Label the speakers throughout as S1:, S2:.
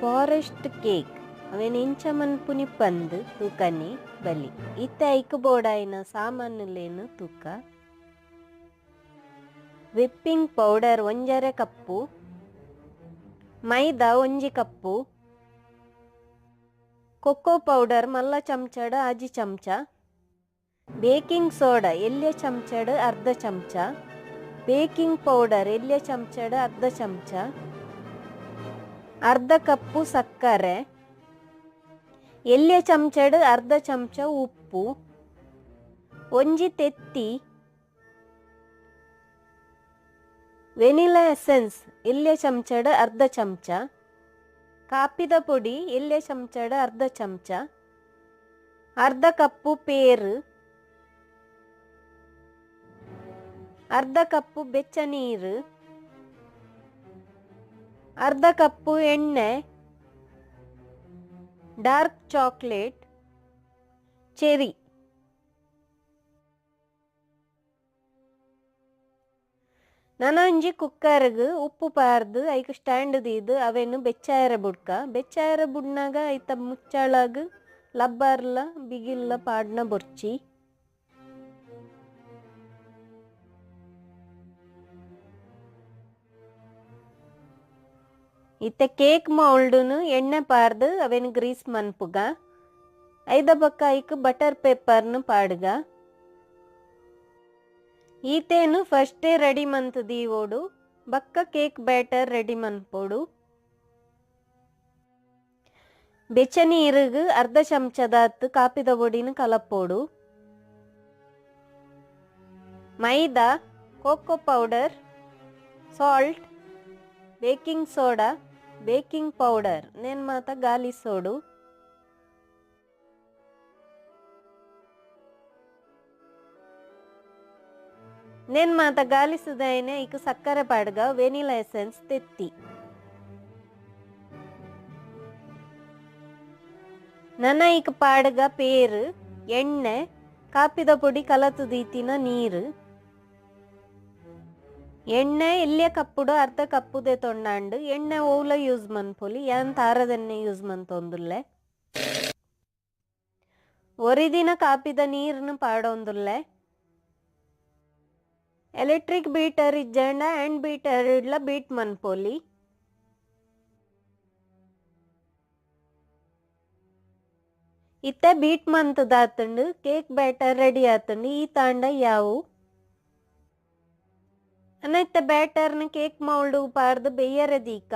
S1: Forest cake ಅವೆನ್ ಇಂಚ ಮನ್ಪುನಿ ಪಂದ್ ತೂಕನೆ ಬಲಿ. ಇತ್ತೆ ಐಕ್ ಬೋಡಾಯಿನ ಸಾಮಾನುಲೇನ್ ತೂಕ. ವಿಪ್ಪಿಂಗ್ ಪೌಡರ್ 1.5 ಕಪ್ಪು, ಮೈದಾ 1 ಕಪ್ಪು, ಕೊಕ್ಕೋ ಪೌಡರ್ ಮಲ್ಲ ಚಮಚಡ್ 6 ಚಮಚ, ಬೇಕಿಂಗ್ ಸೋಡಾ ಎಲ್ಯ ಚಮಚಡ್ ಅರ್ಧ ಚಮಚ, ಬೇಕಿಂಗ್ ಪೌಡರ್ ಎಲ್ಯ ಚಮಚಡ್ ಅರ್ಧ ಚಮಚ, ಅರ್ಧ ಕಪ್ಪು ಸಕ್ಕರೆ, ಎಲ್ಯ ಚಮಚಡ್ ಅರ್ಧ ಚಮಚ ಉಪ್ಪು, 1 ತೆತ್ತಿ, ವೆನಿಲಾ ಎಸೆನ್ಸ್ ಎಲ್ಯ ಚಮಚಡ್ ಅರ್ಧ ಚಮಚ, ಕಾಪಿದ ಪೊಡಿ ಎಲ್ಯ ಚಮಚಡ್ ಅರ್ಧ ಚಮಚ, ಅರ್ಧ ಕಪ್ಪು ಪೇರು, ಅರ್ಧ ಕಪ್ಪು ಬೆಚ್ಚ ನೀರು, ಅರ್ಧ ಕಪ್ಪು ಎಣ್ಣೆ, ಡಾರ್ಕ್ ಚಾಕ್ಲೇಟ್, ಚೆರಿ. ನನೊಂಜಿ ಕುಕ್ಕರ್ಗ್ ಉಪ್ಪು ಪಾರ್ದು ಐಕ್ ಸ್ಟ್ಯಾಂಡ್ ದೀದ್ ಅವೆನ್ ಬೆಚ್ಚಾಯರ ಬುಡ್ಕ. ಬೆಚ್ಚಾಯರ ಬುಡ್ನಾಗ ಐತ ಮುಚ್ಚಳಗ್ ಲಬ್ಬರ್ಲ ಬಿಗಿಲ್ಲ ಪಾಡ್ನ ಬೊರ್ಚಿ. ಇತ್ತೆ ಕೇಕ್ ಮೌಲ್ಡ್ನು ಎಣ್ಣೆ ಪಾರ್ದು ಅವೆನ್ ಗ್ರೀಸ್ ಮನ್ಪುಗ. ಐದ ಬೊಕ್ಕ ಐಕ್ ಬಟರ್ ಪೇಪರ್ನು ಪಾಡ್ಗ. ಈತೇನು ಫಸ್ಟೇ ರೆಡಿ ಮಂತ್ ದೀವೋಡು, ಬಕ್ಕ ಕೇಕ್ ಬ್ಯಾಟರ್ ರೆಡಿ ಮನ್ಪೋಡು. ಬೆಚ್ಚ ನೀರುಗು ಅರ್ಧ ಚಮಚದಾತ್ ಕಾಪಿದ ಪೊಡಿನ ಕಲಪೋಡು. ಮೈದಾ, cocoa powder, salt, baking soda, baking powder ನೇನ್ ಮಾತ ಗಾಲಿಸೋಡು. ನೇನ್ ಮಾತ ಗಾಲಿಸುದಾಯನೆ ಐಕ್ ಸಕ್ಕರೆ ಪಾಡ್ಗ, ವೆನಿಲಾ ಎಸೆನ್ಸ್ ತೆತ್ತಿ. ನನ ಐಕ್ ಪಾಡ್ಗ ಪೇರು, ಎಣ್ಣೆ, ಕಾಪಿದ ಪೊಡಿ ಕಲತು ದೀತಿನ ನೀರು. ಎಣ್ಣೆ ಎಲ್ಯ ಕಪ್ಪುಡು ಅರ್ಧ ಕಪ್ಪುದೆ ತೊಂಡಾಂಡು. ಎಣ್ಣೆ ಓಲ ಯೂಸ್ ಮನ್ಪೊಲಿ, ಯಾನ್ ತಾರದೆಣ್ಣೆ ಯೂಸ್ ಮಂತೊಂದುಲ್ಲೆ. ಒರಿದಿನ ಕಾಪಿದ ನೀರ್ನು ಪಾಡೊಂದುಲ್ಲೆ. ಎಲೆಕ್ಟ್ರಿಕ್ ಬೀಟರ್ ಇಜ್ಜಂಡ ಹ್ಯಾಂಡ್ ಬೀಟರ್ ಇಡ್ಲ ಬೀಟ್ ಮನ್ಪೊಲಿ. ಇತ್ತೆ ಬೀಟ್ ಮಂತದಾತುಂಡು, ಕೇಕ್ ಬ್ಯಾಟರ್ ರೆಡಿ ಆತುಂಡು. ಈ ತಾಂಡ ಯಾವು ಅನ್ನ ಇತ್ತೆ ಬ್ಯಾಟರ್ನ ಕೇಕ್ ಮೌಲ್ಡ್ ಪಾರ್ದು ಬೇಯರೆ ದೀಕ.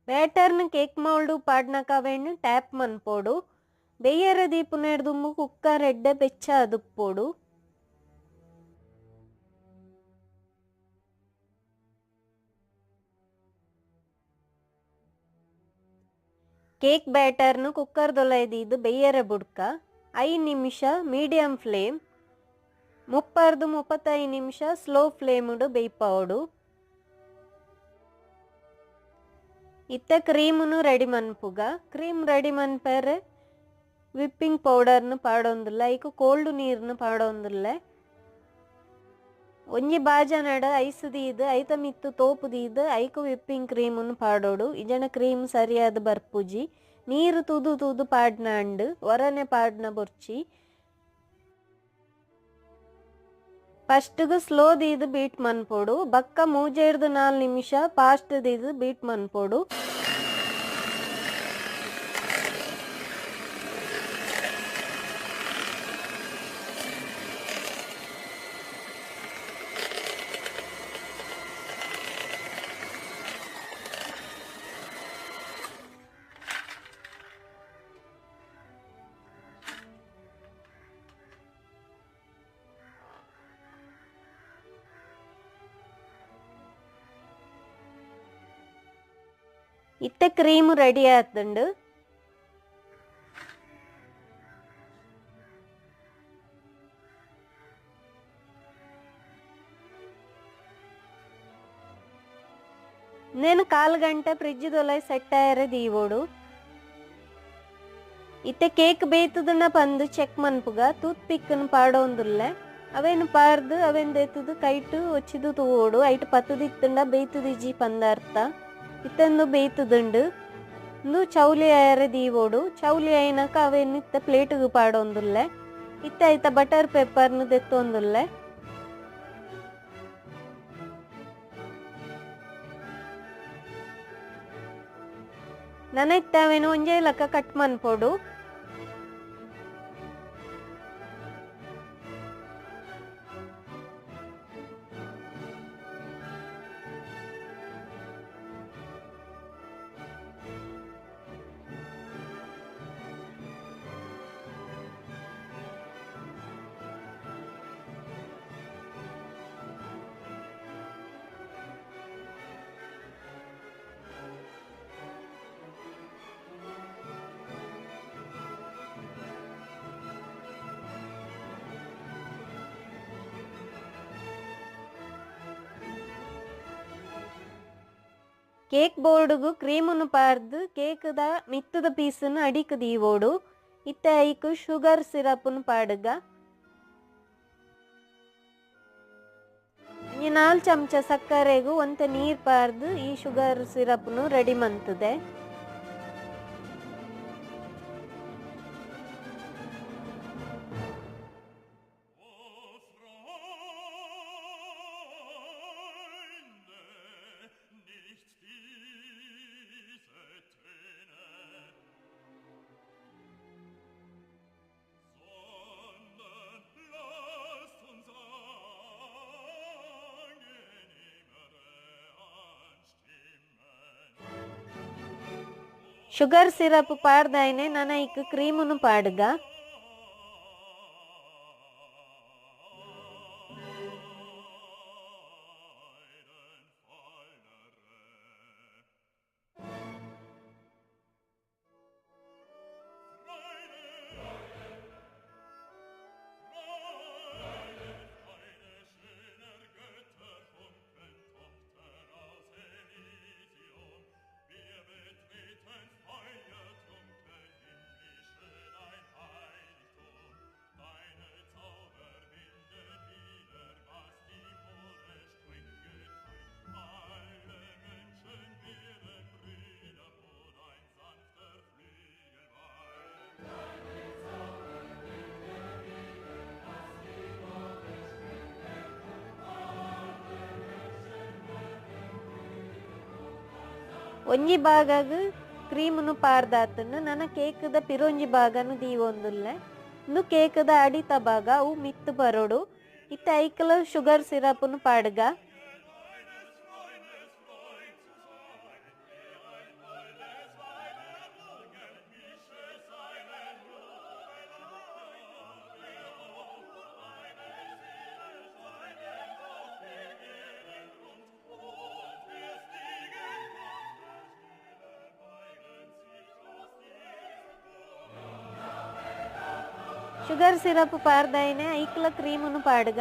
S1: ಬ್ಯಾಟರ್ನ ಕೇಕ್ ಮೌಲ್ಡ್ ಪಾಡ್ನಕ ಅವೆನ್ ಟ್ಯಾಪ್ ಮನ್ಪೋಡು. ಬೇಯರೆ ದೀಪುನೆಡ್ದುಂಬು ಕುಕ್ಕರ್ ಎಡ್ಡೆ ಬೆಚ್ಚ ಅದುಪ್ಪೋಡು. Cake ಬ್ಯಾಟರ್ನು cooker ದೊಲೈದೀದು ಬೇಯರೆ ಬುಡ್ಕ. 5 ನಿಮಿಷ ಮೀಡಿಯಂ ಫ್ಲೇಮ್, 30-35 ನಿಮಿಷ ಸ್ಲೋ ಫ್ಲೇಮುಡು ಬೇಯ್ಪಾವೋಡು. ಇತ್ತೆ ಕ್ರೀಮುನು ರೆಡಿ ಮನ್ಪುಗ. ಕ್ರೀಮ್ ರೆಡಿ ಮನ್ಪೆರೆ ವಿಪ್ಪಿಂಗ್ ಪೌಡರ್ನು ಪಾಡೊಂದುಲ್ಲ, ಐಕ್ ಕೋಲ್ಡ್ ನೀರ್ನು ಪಾಡೊಂದುಲ್ಲೆ. ಒಂಜಿ ಬಾಜನಡ್ ಐಸ್ ದೀದ್ ಐತ ಮಿತ್ತು ತೋಪು ದೀದ್ ಐಕ್ ವಿಪ್ಪಿಂಗ್ ಕ್ರೀಮುನು ಪಾಡೋಡು. ಇಜನ ಕ್ರೀಮ್ ಸರಿಯಾದ ಬರ್ಪುಜಿ. ನೀರು ತೂದು ತೂದು ಪಾಡ್ನಾಂಡು, ಒರನೆ ಪಾಡ್ನ ಬೊರ್ಚಿ. ಫಸ್ಟ್ಗು ಸ್ಲೋ ದೀದ್ ಬೀಟ್ ಮನ್ಪೋಡು. ಬಕ್ಕ 3-4 ನಿಮಿಷ ಫಾಸ್ಟ್ ದೀದ್ ಬೀಟ್ ಮನ್ಪೋಡು. ಇತ್ತೆ ಕ್ರೀಮ್ ರೆಡಿ ಆತುಂಡು. ನೇನು 1/4 ಗಂಟೆ ಫ್ರಿಜ್ ದೊಲೈ ಸೆಟ್ ಆಯರೆ ದೀವೋಡು. ಇತ್ತೆ ಕೇಕ್ ಬೇಯ್ತದನ್ನ ಪಂದು ಚೆಕ್ ಮನ್ಪುಗ. ಟೂತ್ ಪಿಕ್ ನು ಪಾಡೊಂದುಲ್ಲೆ. ಅವೇನು ಪಾರ್ದು ಅವೇನು ದೇತದು ಕೈಟು ಒಚ್ಚಿದು ತೂವೋಡು. ಐಟ್ ಪತ್ತುದಿತ್ತುಂಡ ಬೇಯ್ತುದಿಜ್ಜಿ ಪಂದಾರ್ಥ. ಇತ್ತಂದು ಬೇಯ್ತುದುಂಡು. ಇಂದು ಚೌಲಿ ಆಯರೆ ದೀವೋಡು. ಚೌಲಿ ಆಯಿನಕ ಅವೇನು ಇತ್ತ ಪ್ಲೇಟಿಗೆ ಪಾಡೊಂದುಲ್ಲೆ. ಇತ್ತ ಐತ ಬಟರ್ ಪೇಪರ್ನು ದೆತ್ತೊಂದುಲ್ಲೆ. ನನ ಇತ್ತ ಅವೇನು ಒಂಜೇ ಲಕ್ಕ ಕಟ್ ಮನ್ಪೊಡು. ಕೇಕ್ ಬೋರ್ಡುಗು ಕ್ರೀಮನ್ನು ಪಾರ್ದು ಕೇಕ್ದ ಮಿತ್ತದ ಪೀಸನ್ನು ಅಡಿಕ್ ದೀವೋಡು. ಇತ್ತೆ ಐಕ್ ಶುಗರ್ ಸಿರಪ್ನು ಪಾಡುಗ. ಒಂಜಿ 4 ಚಮಚ ಸಕ್ಕರೆಗು ಒಂತೆ ನೀರು ಪಾರ್ದು ಈ ಶುಗರ್ ಸಿರಪ್ನು ರೆಡಿ ಮಂತದೆ. ಶುಗರ್ ಸಿರಪ್ ಪಾಡ್ದಾಯ್ನೆ ನನ ಇಕ್ ಕ್ರೀಮನ್ನು ಪಾಡುಗ. ಒಂಜಿ ಭಾಗಗ್ ಕ್ರೀಮನ್ನು ಪಾರ್ದಾತನ್ನು ನನ್ನ ಕೇಕ್ದ ಪಿರೊಂಜಿ ಭಾಗನು ದೀವೊಂದುಲ್ಲೆ. ಇಂದು ಕೇಕ್ದ ಅಡಿತ ಭಾಗ ಅವು ಮಿತ್ತು ಬರೋಡು. ಇತ್ತೆ ಐಕಲ ಶುಗರ್ ಸಿರಪ್ನು ಪಾಡುಗ. ಶುಗರ್ ಸಿರಪ್ ಪಾರ್ದಾಯ್ನೆ ಐಕ್ಲ ಕ್ರೀಮನ್ನು ಪಾಡುಗ.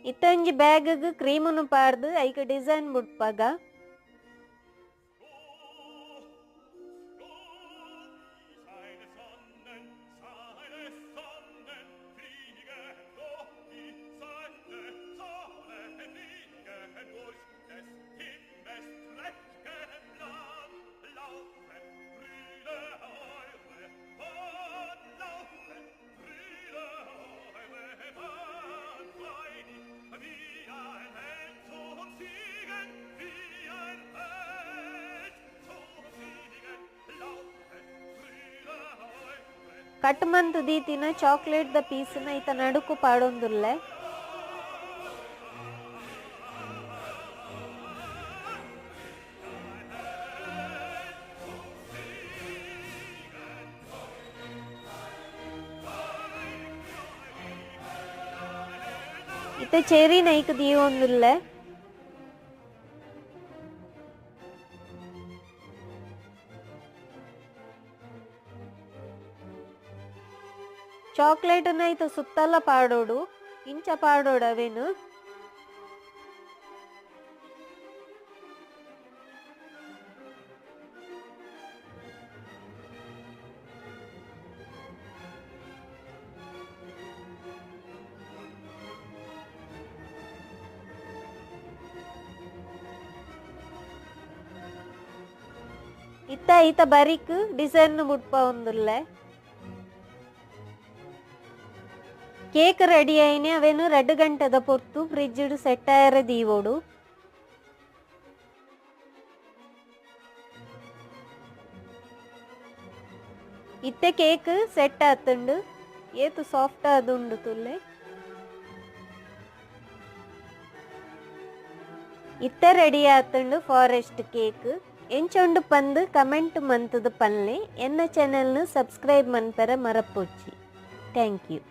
S1: ಇತ್ತೊಂಜಿ ಬ್ಯಾಗ್ ಕ್ರೀಮುನು ಪಾರ್ದು ಐಕ್ ಡಿಸೈನ್ ಬುಡ್ಪಾಗ. ಕಟ್ ಮಂತ್ ದೀತಿನ chocolate the piece ನ ಐತ ನಡುಕು ಪಾಡೊಂದುಲ್ಲೆ. ಇತ್ತೆ ಚೆರಿ ನೈಕ್ ದೀವೊಂದುಲ್ಲೆ. ಚಾಕ್ಲೇಟ್ ಐತ ಸುತ್ತಲ ಪಾಡೋಡು, ಇಂಚ ಪಾಡೋಡು ಅವೇನು. ಇತ್ತ ಐತ ಬರಿಕ್ ಡಿಸೈನ್ ಬುಡ್ಪ ಒಂದುಲ್ಲೆ. ಕೇಕ್ ರೆಡಿ ಆಯಿನಿ ಅವೇನು 2 ಗಂಟೆದ ಪೊರ್ತು ಫ್ರಿಜ್ ಸೆಟ್ ಆಯರೆ ದೀವೋಡು. ಇತ್ತೆ ಕೇಕ್ ಸೆಟ್ ಆತುಂಡು, ಏತು ಸಾಫ್ಟ್ ಆದುಂಡು ತುಲ್ಲೆ. ಇತ್ತೆ ರೆಡಿ ಆತುಂಡು ಫಾರೆಸ್ಟ್ ಕೇಕ್. ಎಂಚೊಂಡು ಪಂದು ಕಮೆಂಟ್ ಮಂತದ ಪನ್ಲೆ. ಎನ್ನ ಚಾನೆಲ್ನು ಸಬ್ಸ್ಕ್ರೈಬ್ ಮನ್ಪೆರೆ ಮರಪೊಚ್ಚಿ. Thank you.